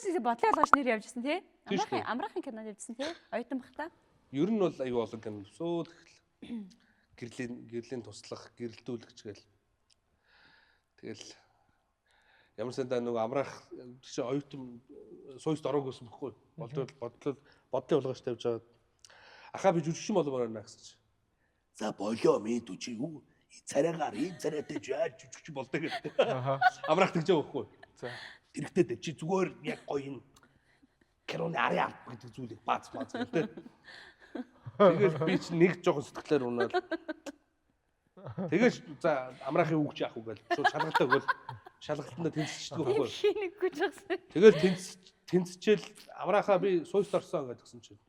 Тэрээс бодлын олгооч нэр явжсэн тий. Тийм шүү дээ. Амраахын кинонд явжсэн тий. Оюутан бахта. Ер нь бол аюу олон кино өсөөл эхэл. Гэрлийн туслах, гэрэлтүүлэгч гэл. Тэгэл ямар сандаа нөгөө амраах чи оюутан сууст ороог байсан бохгүй. Бодлын улгаач тавьж байгаа. Ахаа би жүжигчин болмоор байна гэсэн чи. За болоо мэдүү чи юу? Царайгаар ийм царайтай яаж жүжигчин болдог гэдэг. Амраах тэгж байгаа бохгүй. За. Тэрэгтэй чи зүгээр яг гоё энэ киноны арын алба гэдэг зүйлийг бааз бааз гэдэг. Тэгэл би чи нэг жоохон сэтгэлээр унаад. Тэгэл за амраахын үг чи яах вэ гэл шууд шалгалтаа өгөөл шалгалтанда тэнцчихдэг байхгүй. Хинэггүй ч гэсэн. Тэгэл тэнцчихэл амраахаа би сууст орсон гэдгсэн чинь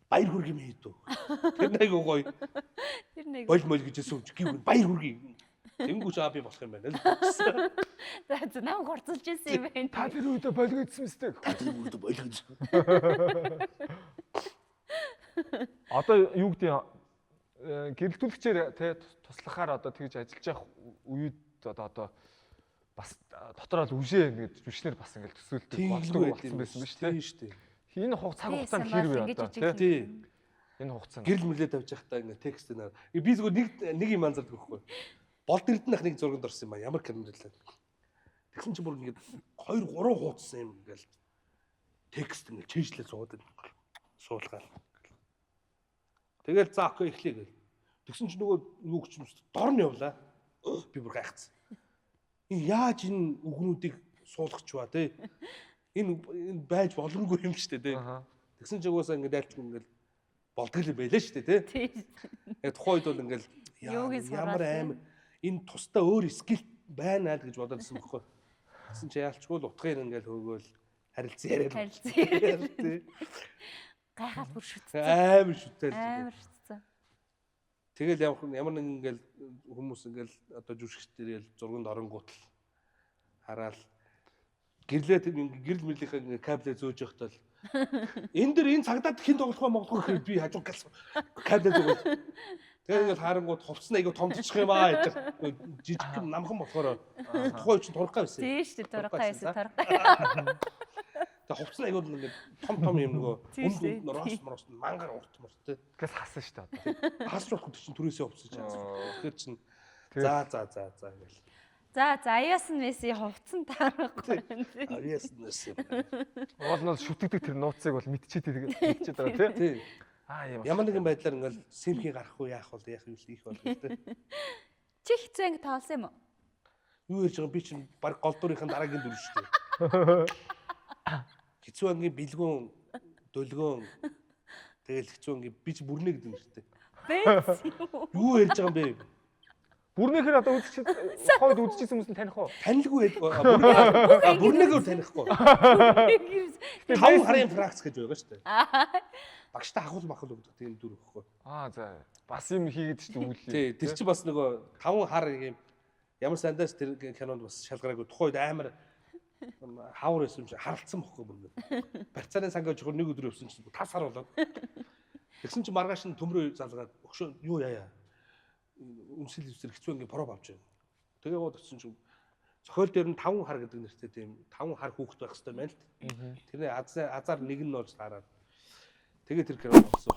баяр хүргэе юм дүү. Тэр нэг гоё Тэр нэг. бол мол гэж хэлсэн юм чи гів баяр хүргэе. Тэнгүүч аа би болох юм байна л. За за нам горцолж ирсэн юм байна. Та тэр үедээ болгоцсон мэт. Тэр үедээ бол гэж. Одоо юу гэдэг гэрэлтүүлэгчээр те туслахаар одоо тэгж ажиллаж явах үед одоо бас дотороо л үшээ ингээд жүжигчнэр бас ингээд төсөөлдөг боддог болсон байсан биз Тийм дээ. шүү дээ. Энэ хугацаа Тийм, хугацаанд байсан хэр бол вэ ингэж одоо те? жүжигчин. Тий. Энэ хугацаанд. Гэрэл мэрлээ тавьж байхдаа ингээд текст нэр. Би зүгээр нэг юм анзаардаг байхгүй. Болд эрдэнэ ах нэг зурганд орсон юм а ямар кинонд лээ. Тэгсэн чинь бүр ингээд 2 3 хуудсан юм ингээд текст ингээд чийжлээ суугаад байна. Суулгаал. Тэгэл за окей эхлэе гэл. Тэгсэн чинь нөгөө юу гэж юм дорн явлаа. Би бүр гайхацсан. Энэ яаж энэ үгнүүдийг суулгач ба те. Энэ байж боломгүй юм шүү дээ те. Тэгсэн чинь угаасаа ингээд айлчгүй ингээд болдгол юм байлаа шүү дээ те. Тийм. Яг тухайн үед бол ингээл Юуг нь ямар сураад те. амар энэ тусдаа өөр скил байна л гэж бодоод ирсэн бохоо. Тэгсэн чи яалчгүй л утгыг ингээл хөөгөөл харилцан яриад. Харилцан яриад. Тий. Гайхаад бүр шүтсэн. Амар шүтэл. Амар шүтсэн. Тэгэл ямар нэг ингээл хүмүүс ингээл одоо жүжигчдэр ингээл зурганд оронгуут л хараал гэрлээ тэр ингээ гэрэл мэрлийнхээ ингээ каблээ зөөж явахтаа л энэ дэр энэ цагдаад хэн тоглох вэ моглох вэ гэхээр би хажуу галс каблээ зөөгөл. Тэгээ ингээл харангууд хувцсны айгу томдчих юм аа гэж жижиг юм намхан болохоор тухайн үед чинь турхгаа байсан. Тийм шүү дээ. Турхаа байсан. Турхаа. Тэгээ хувцсны айгу ингээд том том юм нөгөө Тийм шүү дээ. өмд рос морос мангар урт мурт те. Тэгээс хасан шүү дээ одоо. Хасч болохгүй чинь түрээсээ хувцсаж чаас. Тэгэхээр чинь Тэгэл- за за за за ингээл. За за аяас нь Месси хувцсан таарахгүй. Авиас нэс. Уул нь бол шүтгдэг тэр нууцыг бол мэдчихэд мэдчихэд байгаа тий. Тий. Аа юм. Ямар нэгэн байдлаар ингээл симхи гарах уу яах бол яах юм их бол те. Чи хэцүү анги тоолсон юм уу? Юу ярьж байгаа юм би чинь баг гол дүрийнхэн дараагийн дүр шүү дээ. Хэцүү ангийн бэлгүүн дөлгөөн тэгэл хэцүү ангийн би чи бүрнэ гэдэг юм шүү дээ. Бэц. Юу ярьж байгаа юм бэ? Бүрнийхэр одоо үзчихсэн хойд үзчихсэн хүмүүс нь таних уу? Танилгүй бүрнэгээр танихгүй. Таван харын фракц гэж байгаа шүү дээ. Багштай хахуул махуул өгдөг тийм дүр өгөхгүй. Аа за. Бас юм хийгээд шүү дээ үйл. Тий, тэр чинь бас нөгөө таван хар юм ямар сандаас тэр кинонд бас шалгараагүй. Тухайд амар хавар байсан юм шиг харалцсан бохгүй бүр ингэ. Барьцааны сангаа жохор нэг өдөр явсан чинь тас хар болоод. Тэгсэн чинь маргааш нь төмрөө залгаад өгшөө юу яа яа. Үнсэл өвсөр хэцүү ингээ проб авч байна. Тэгээ яваад очсон чинь зохиол дээр нь таван хар гэдэг нэртэй тийм таван хар хүүхэд байх хэрэгтэй байна л. Тэрний азар нэг нь болж хараад тэгээ тэр кино болсон.